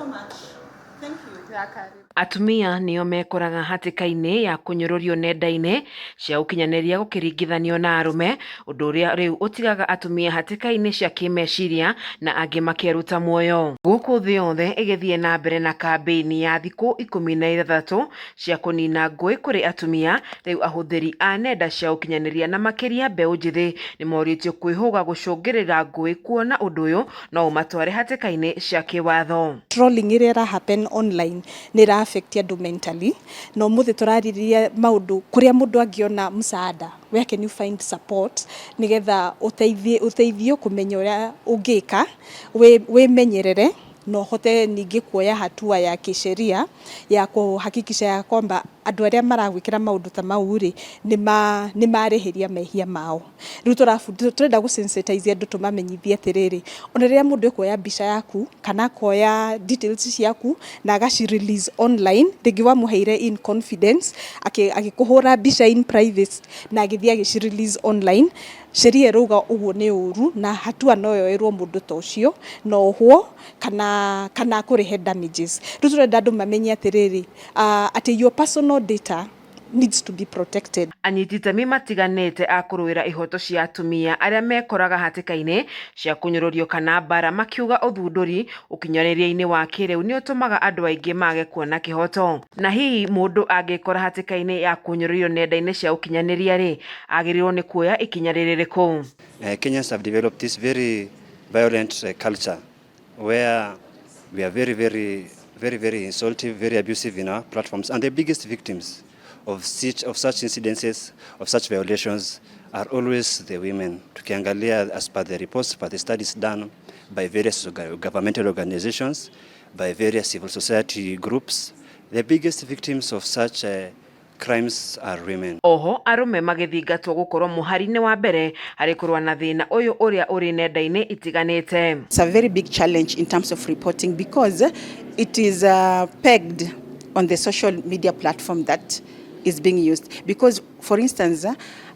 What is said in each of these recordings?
much. Thank you. Atumia nĩo mekoraga hatĩka-inĩ ya kũnyũrũrio nenda-inĩ cia ũkinyanĩria gũkĩringithanio na arũme, ũndũ ũrĩa rĩu ũtigaga atumia hatĩka-inĩ cia kĩmeciria na angĩ makeruta muoyo. Gũkũ thĩ yothe ĩgĩthiĩ na mbere na kambĩini ya thikũ 16 cia kũnina ngũĩ kũrĩ atumia, rĩu ahũthĩri a nenda cia ũkinyanĩria na makĩria mbeũ njĩthĩ nĩmorĩtio kwĩhũga gũcũngĩrĩra ngũĩ kuona ũndũ ũyũ no ũmatware hatĩka-inĩ cia kĩwatho. Trolling ĩrĩa ĩra happen online nĩ ĩra affect andũ mentally, na ũmũthĩ tũrarĩrĩria maũndũ kũrĩa mũndũ angĩona msaada, where can you find support, nĩgetha ũteithio kũmenya ũrĩa ũngĩka wĩmenyerere na ũhote ningĩ kuoya hatua ya kisheria ya kuhakikisha ya kwamba andũ arĩa maragwĩkĩra maũndũ ta mau rĩ, nĩ marĩhĩria mehia mao. Rĩu tũrenda gũ sensitize andũ, tũmamenyithie atĩrĩrĩ, ona rĩrĩa mũndũ ekuoya mbica yaku kana akoya details ciaku na agaci release online, rĩngĩ wamũheire in confidence, agĩkũhũra mbica in private na agĩthiĩ agĩci release online, sheria ĩrauga ũguo nĩ ũru na hatua no yoerwo mũndũ ta ũcio na ohwo kana akũrĩhe damages. Rĩu tũrenda andũ mamenye atĩrĩrĩ, atĩ your personal data needs to be protected. Anyiti itemi matiganĩte a kũrũĩra ihoto cia atumia arĩa mekoraga hatĩka-inĩ cia kũnyũrũrio kana mbara makiuga ũthundũri ũkinyanĩria-inĩ wa kĩrĩu nĩ ũtũmaga andũ aingĩ mage kuona kĩhoto. Na hihi mũndũ angĩkora hatĩka-inĩ ya kũnyũrũrio nenda-inĩ cia ũkinyanĩria rĩ, agĩrĩirwo nĩ kuoya ikinya rĩrĩkũ? Kenyans have developed this very violent culture where we are very, very, very, very insultive, very abusive in our platforms. And the biggest victims of such incidences, of such violations, are always the women. Tukiangalia as per the reports, per the studies done by various governmental organizations, by various civil society groups, the biggest victims of such crimes are women. Oho arũme magĩthingatwo gũkorwo mũhari-inĩ wa mbere harĩ kũrũa na thĩna ũyũ ũrĩa ũrĩ nenda-inĩ itiganĩte. It's a very big challenge in terms of reporting because it is pegged on the social media platform that is being used. Because, for instance,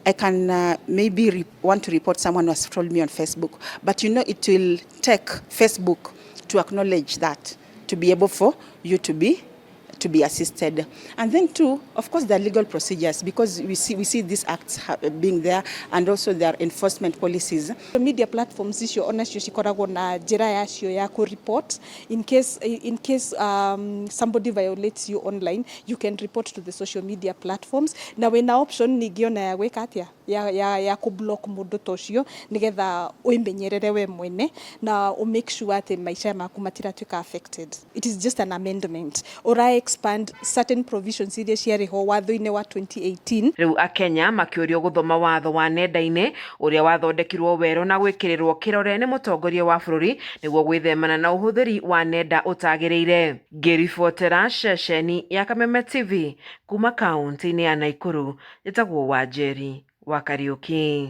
I can maybe want to report someone who has trolled me on Facebook, but it will take Facebook to acknowledge that, to be able for you to be assisted. And then two, of course, there are legal procedures because we see these acts being there, and also there are enforcement policies. Media platforms icio onacio cikoragwo na njĩra yacio ya kũ report in case somebody violates you online. You can report to the social media platforms, na wĩna option ningĩ ona ya gwĩka atĩa, ya kũ block mũndũ ta ũcio, nĩgetha wĩmenyerere we mwene na ũ make sure atĩ maica maku matiratuĩka affected. It is just an amendment ũra expand certain provisions iria ciarĩ ho watho-inĩ wa 2018. Rĩu akenya makĩũrio gũthoma watho wa nenda-inĩ ũrĩa wathondekirwo werũ na gwĩkĩrĩrwo kĩrore nĩ mũtongoria wa bũrũri nĩguo gwĩthemana na ũhũthĩri wa nenda ũtagĩrĩire. Ngĩribotera ceceni ya Kameme TV kuma kaunti-inĩ ya Naikuru, njĩtagwo Wanjeri wa Kariũki.